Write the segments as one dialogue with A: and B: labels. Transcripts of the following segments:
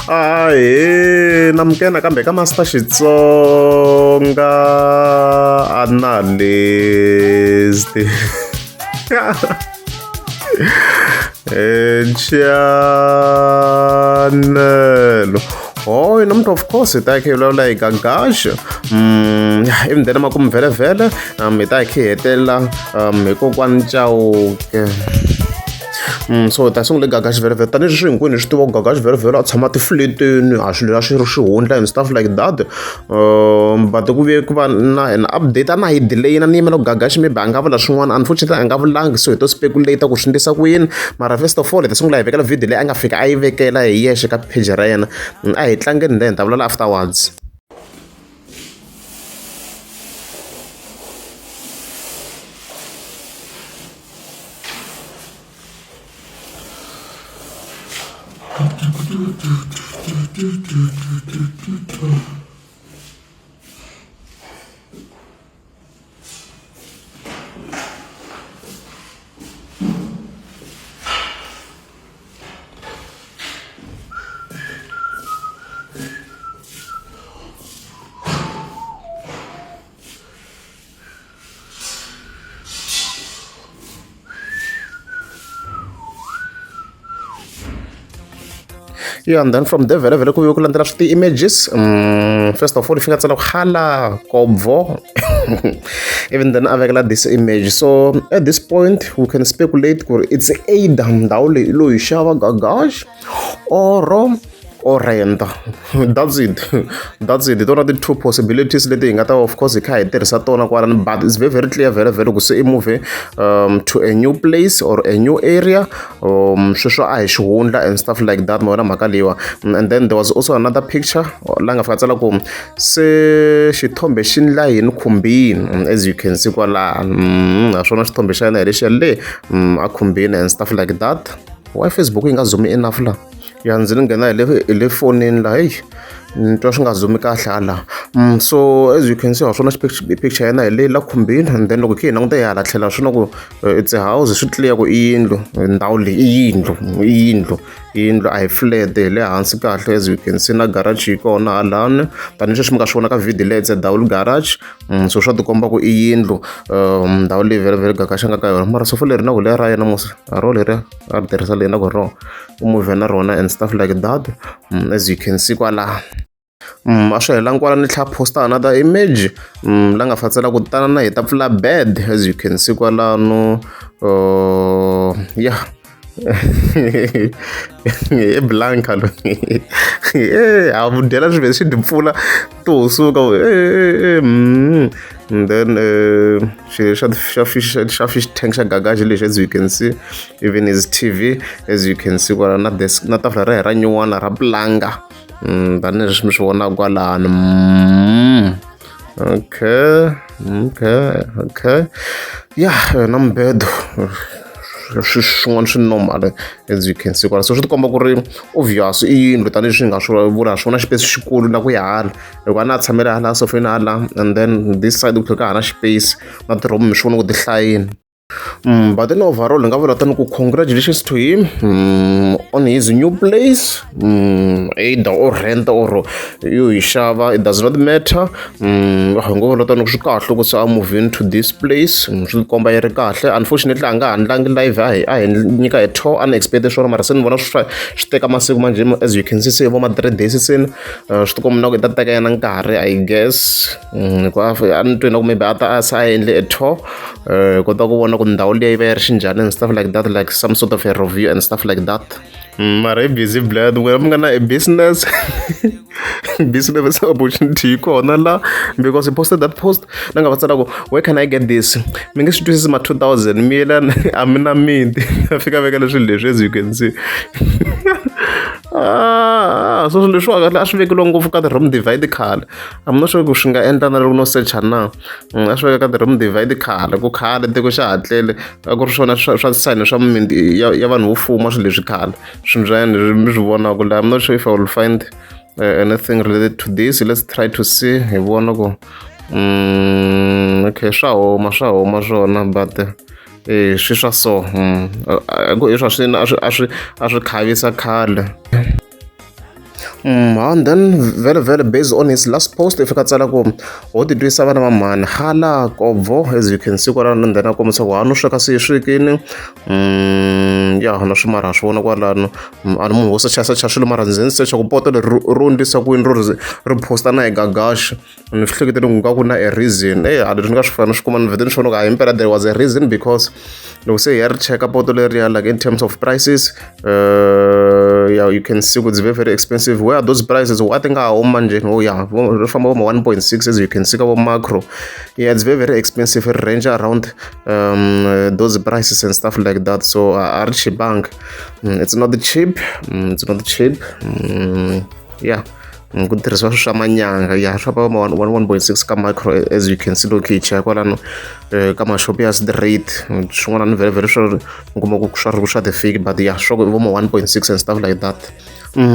A: Ahee namukela nakambe ka Master Xitsonga Analyst channel hoyi namuntlha of course hi ta hi kha hi vulavula hi Gagash ivi then makumu vhele hi ta hi kha hi hetelela hi kokwani Chauke. So hi ta sungula hi Gagash vhele vhele tanihileswi hinkwenu hi swi tiva ku Gagash vhele vhele a tshama tifleteni a swilo a swi ri xihundla and stuff like that but ku vuye ku va na an update a na hi delay na ni yimela ku Gagash maybe a nga vula swin'wana unfortunately a nga vulangi so hi to speculate ku swi endlisa ku yini mara first of all hi ta sungula hi vekela video leyi a nga fika a yi vekela hi yexe ka page ra yena a hi tlangeni then hi ta vulavula afterwards. Yeah, and then from there vhele vhele ku vuye ku landzela swi ti-images first of all fi nga tsala ku hala kobvo even then a vekela this image so at this point we can speculate ku ri it's either ndhawu leyi lo yi xava Gagash or or rent that's it that's it hi tona ti-two possibilities leti hi nga ta of course hi kha hi tirhisa tona kwalani but it's very very clear vhele vhele ku se i move to a new place or a new area sweswo a hi xihundla and stuff like that ma vona mhaka leyiwa and then there was also another picture la nga fika tsala ku se xithombe xi ndla yini khumbini as you can see kwalaha naswona xithombe xa yena hi lexiya le a khumbini and stuff like that why Facebook yi nga zoom enough la ya ndzi ni nghena hi le hi le fonini la heyi ni twa swi nga zoomi kahle hala so as you can see ha swona picture ya yena hi leyi la khumbini and then loko hi kha hi languta hi hala tlhela swi na ku it's a house swi clear ku i yindlu ndhawu leyi i yindlu i yindlu yindlu a hi flat hi le hansi kahle as you can see na garage yi kona halani tanihileswi mi nga swi vona ka video leyi it's a double garage so swa tikomba ku i yindlu ndhawu leyi vhele vhele Gagash a nga ka yona mara sofa leri na ku leri ra yena musi a ro leriya a ri tirhisa leyi na ku ro u move na rona and stuff like that as you can see kwala a swi helangi kwala ni tlhela posta another image la nga fatsela ku tana na hi ta pfula bed as you can see kwalano yeah i blanca loyi e ha mu dyela swi vhe swi dyi pfula to suka and then xilo xa xa fish xa fish tank xa Gagash lexi as you can see even his T_V as you can see kwala na desk na tafula ra yena ra nyuwana ra pulanga tanihileswi mi swi vonaka kwalano okay okay okay ya na mubedo swilo swin'wana swi normal as you can see kwala so swi tikomba ku ri obvious i yindlu tanihileswi hi nga swi vula swona xipesi xikulu na ku ya hala hikuva na tshamela hala sofeni hala and then this side ku tlhela ka ha na xipesi na ti-room mi swi vona ku ti hlayini but in overall hi nga vula tani ku congratulations to him on his new place either or rent or yo yi xava it does not matter hi ngo vula tani ku swi kahle ku se a move into this place swi komba yi ri kahle unfortunately a nga handlangi live a hi a hi nyika hi tour unexpected swona mara se ni vona swi swi teka masiku manjhe as you can see se vo ma 3 days seni swi tikomba na ku i ta teka yena nkarhi I guess hikuva a ni twi na ku maybe a ta a se a endle a tour hi kota ku vona ku ndhawu liya yi va yi ri xinjhani and stuff like that like some sort of a review and stuff like that mara hi busy blad n'wina mi nga na a business business opportunity yi kona la because he posted that post na nga va tsala ku where can I get this mi nge swi twisisi ma 2000 mi yelana a mi na miti a fika veka leswi leswi as you can see ah so swilo leswiwa kahle a swi vekeliwa ngopfu ka ti-room divide khale I'm not sure ku swi nga endla na loko no search-a na a swi veka ka ti-room divide khale ku khale tiko xa ha tlele a ku ri swona swa swa sign swa mimiti ya ya vanhu vo fuma swilo leswi khale swilo swa yena leswi mi swi vonaka la I'm not sure if I will find anything related to this let's try to see hi vona ku okay swa huma swa huma swona but swi swa so ku i swa swi a swi a swi a swi khavisa khale. And then vhele vhele based on his last post i fika tsala ku ho titwisa vana va mhani hala kobvo as you can see kwalano and then a kombisa ku ha no sweka se yi swekini ya na swi mara swi vona kwalano a ni munhu wo sechasecha swilo mara ndzi ni secha ku poto leri ro ndlisa ku yini ro ri posta na hi gagaxi ni swi hleketele ku nga ku na a reason eyi a leswi ni nga swi fana swi kuma ni vhete ni swi vona ku a himpela there was a reason because loko se hi ya ri cheka poto leriya like in terms of prices yeah you can see it's very very expensive where are those prices wa ti nga ha humi manjheni oh yeah ri famba vo ma 1.6 as you can see ka vo macro yeah it's very very expensive ri range around those prices and stuff like that so a ri chipanga it's not cheap it's not cheap yeah ku tirhisiwa swilo swa manyanga ya swa va ma 1.6 ka micro as you can see loko hi cheka kwalano ka mashopo ya straight swin'wana ni vhele vhele swa u kuma ku swa ri swa ti-fake but ya swa ku vo ma 1.6 and stuff like that.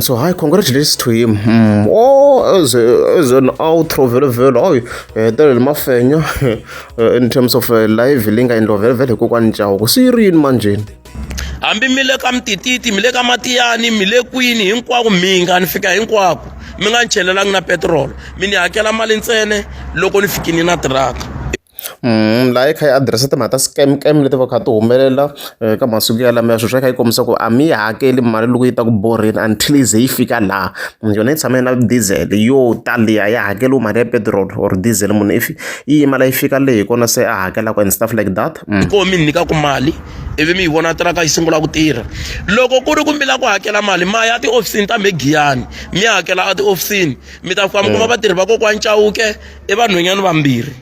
A: So hi congratulations to him. Oh, as an outro vhele vhele hayi hetelele mafenya in terms of live leyi nga endliwa vhele vhele hikokwani Chauke se yi ri yini manjheni.
B: Hambi mi le ka Mtititi, mi le ka Matiyani, mi le kwini hinkwako mi nga ni fika hinkwako mi nga ni chelelangi na petirolo mi ni hakela mali ntsena loko ni fikini na tiraka.
A: Laha yi kha yi adirese timhaka ta scam scam leti va kha ti humelela ka masiku ya lama ya sweswi yi kha yi kombisa ku a mi yi hakeli mali loko yi ta ku borheni until yi ze yi fika laha yona yi tshama yi na diesel yo ta liya ya hakeriwi mali ya petiroli or diesel munhu if yi yima la yi fika le hi kona se a hakelaka and stuff like that.
B: Hi koho mi ni nyikaku mali ivi mi yi vona tiraka yi sungula ku tirha loko ku ri ku mi lava ku hakela mali ma ya tihofisini ta megiyani mi ya hakela etihofisini mi ta fika mi kuma vatirhi va kokwani Chauke i vanhwanyana vambirhi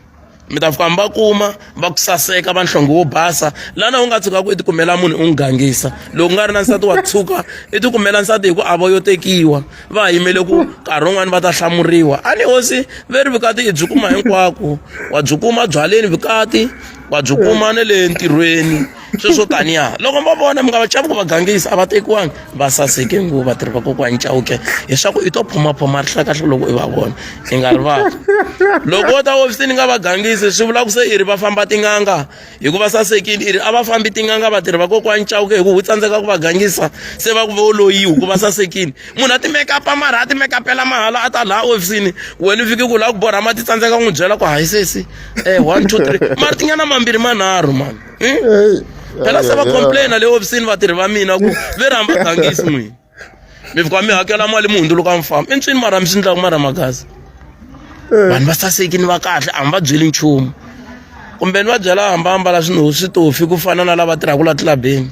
B: mi ta fika mi va kuma va ku saseka va nhlonge wo basa lana u nga tshukaku i tikumela munhu u n'wi gangisa loko u nga ri na nsati wa tshuka i tikumela nsati hi ku a vo yo tekiwa va ha yimele ku nkarhi wun'wani va ta hlamuriwa a ni hosi ve ri vukati i byi kuma hinkwako wa byi kuma byaleni vukati wa byi kuma na le ntirhweni sweswo taniya loko va vona mi nga va chavi ku va gangisa a va tekiwangi va saseke ngopfu vatirhi va kokwani Chauke leswaku i to phomaphoma rihlakahla loko i va vona i nga rivali loko wo ta hofisini nga va gangisi swi vula ku se i ri va famba tin'anga hikuva sasekile i ri a va fambi tin'anga vatirhi va kokwani Chauke hi ku wu tsandzeka ku va gangisa se va ku vo loyiwi ku va sasekile munhu a ti-makeup-a mara a ti-makeup-ela mahala a ta laha hofisini wena u fike ku lava ku borha mati tsandzeka ku n'wi byela ku hayi sesi 1 2 3 mara tinyana mambirhi manharhu mani phela se va complain-a le hofisini vatirhi va mina ku ve ri hamba gangisi n'wina mi fika mi hakela mali mi hundzuluka mufambi i ntswini mara mi swi ndlaku mara magazi vanhu va sasekini va kahle a mi va byeli nchumu kumbe ni va byela hamba ambala swino switofi ku fana na lava tirhaka la tlilabeni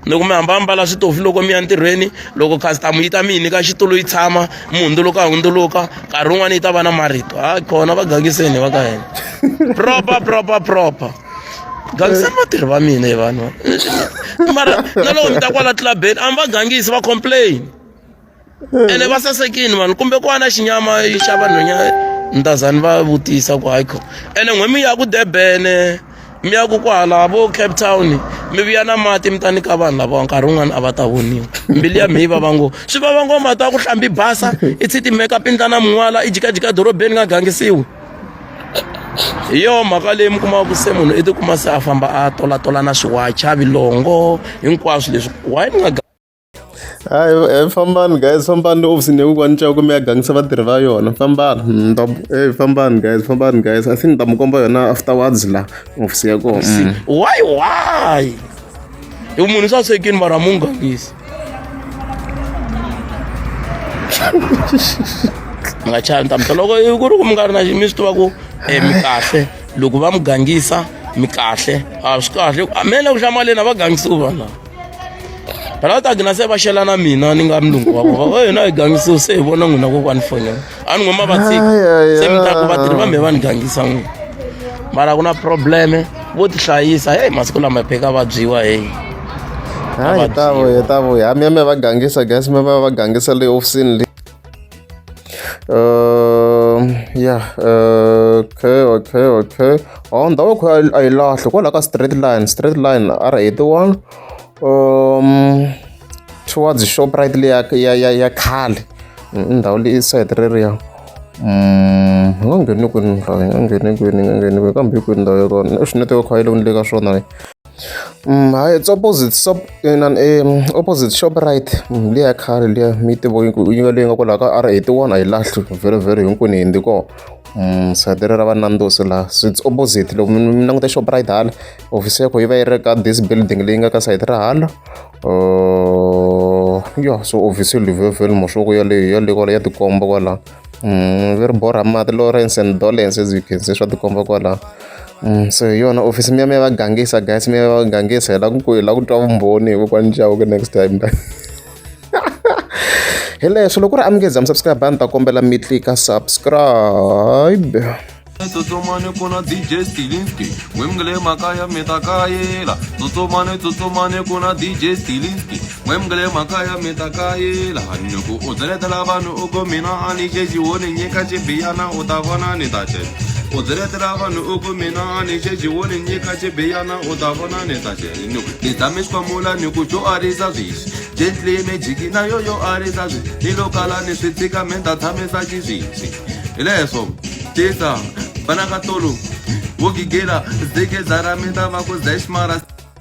B: loko mi hamba ambala switofi loko mi ya ntirhweni loko customer yi ta mi yi nyika xitulu yi tshama mi hundzuluka hundzuluka nkarhi wun'wani yi ta va na marito hayi kona va gangiseni va ka hina proper proper proper gangisani vatirhi va mina hi vanhu mara na loko mi ta kwala tlilabeni a mi va gangisi va complain ene va sasekini vanhu kumbe ku va na xinyama xa vanhwenya ntazani va vutisa ku hayi kho ene n'we mi ya ku Durban mi ya ku kwahala vo Cape Town mi vuya na mati mi ta nyika vanhu lava nkarhi wun'wani a va ta voniwa mbilu ya mehe yi vava ngopfu swi vava ngopfu mati ya ku hlambi basa i tshi ti-makeup i ndla na min'wala i jikajika dorobeni nga gangisiwi hi yoho mhaka leyi mi kumaka ku se munhu i tikuma se a famba a tolatola na swiwacha vilongo hinkwaswo leswi why ni nga
A: Hayi fambani guys fambani ofisini ya kokwani Chauke mi ya gangisa vatirhi va yona fambani ni fambani guys fambani guys I think ni ta mi komba yona afterwards la ofisi ya kona.
B: Why why hi munhu sasekini mara mu gangisi mi nga chavi ntamu loko ku ri ku mi nga ri na mi swi tiva ku mi kahle loko va mi gangisa mi kahle a swi kahle me le ku hlamaleni a va gangisiwi vanhu lava phela va ta gina se va xela na mina ni nga mulungu wa vona va hina hi gangisiwe se hi vona n'wina kokwani fonela a ni n'we ma va tshika se mi ta ku vatirhi va me va ni gangisa n'wina mara ku na probleme vo tihlayisa heyi masiku lama hi pheka vabyiwa heyi
A: hayi ta vuya ta vuya mi ya mi ya va gangisa guys mi va va gangisa le ofisini le yeah okay okay okay oh ndhawu ya a yi lahli kwalaho ka straight line straight line R81 towards Shoprite leya ya ya ya khale i ndhawu leyi side reriya hi nga ngheni kwini hi nga ngheni kwini hi nga ngheni kwini kambe hi kwini ndhawu ya kona i swi network yi le ka swona. Hayi, it's opposite shop opposite Shoprite liya ya khale liya mi yi tiva yi nga leyi nga kwalaho ka R81 a yi lahli very very hinkwenu hi hundzi kona. Sayiti ra va Nandos laha so it's opposite loko mi languta Shoprite hala office ya kona yi va yi ri ka this building leyi nga ka sayiti ra hala. Ya so office leyi vhele mosoko yaleyo yale kwala ya tikomba kwala. Ve ri borha mati Lawrence and Dolens as you can see swa tikomba kwala. So hi yona office mi ya mi ya va gangisa guys mi ya va gangisa hi lava ku hi lava ku twa vumbhoni hi kokwani Chauke next time. Hi leswo loko ku ri a mi nge za mi subscribe a ni ta kombela mi tlika subscribe.
C: Tsutsumani kuna DJ Stilinski n'we mi nga le makaya mi ta kayela tsutsumani tsutsumani kuna DJ Stilinski n'we mi nga le makaya mi ta kayela ni ku u byeletela vanhu u ku mina a ni xexi wo ni nyika xibiyana u ta vona ni ta xela u byeletela vanhu u ku mina a ni xexi wo ni nyika xibiyana u ta vona ni ta xela ni ku ni tshame xikwamula ni ku xo arisa sweswi gently magic na yo yo arisa sweswi ni lo kala ni swi tshika mi ta tshamisa xisweswi hi leswo tisa vana ka tolo wo gigela zigezara mi ta va ku zex mara.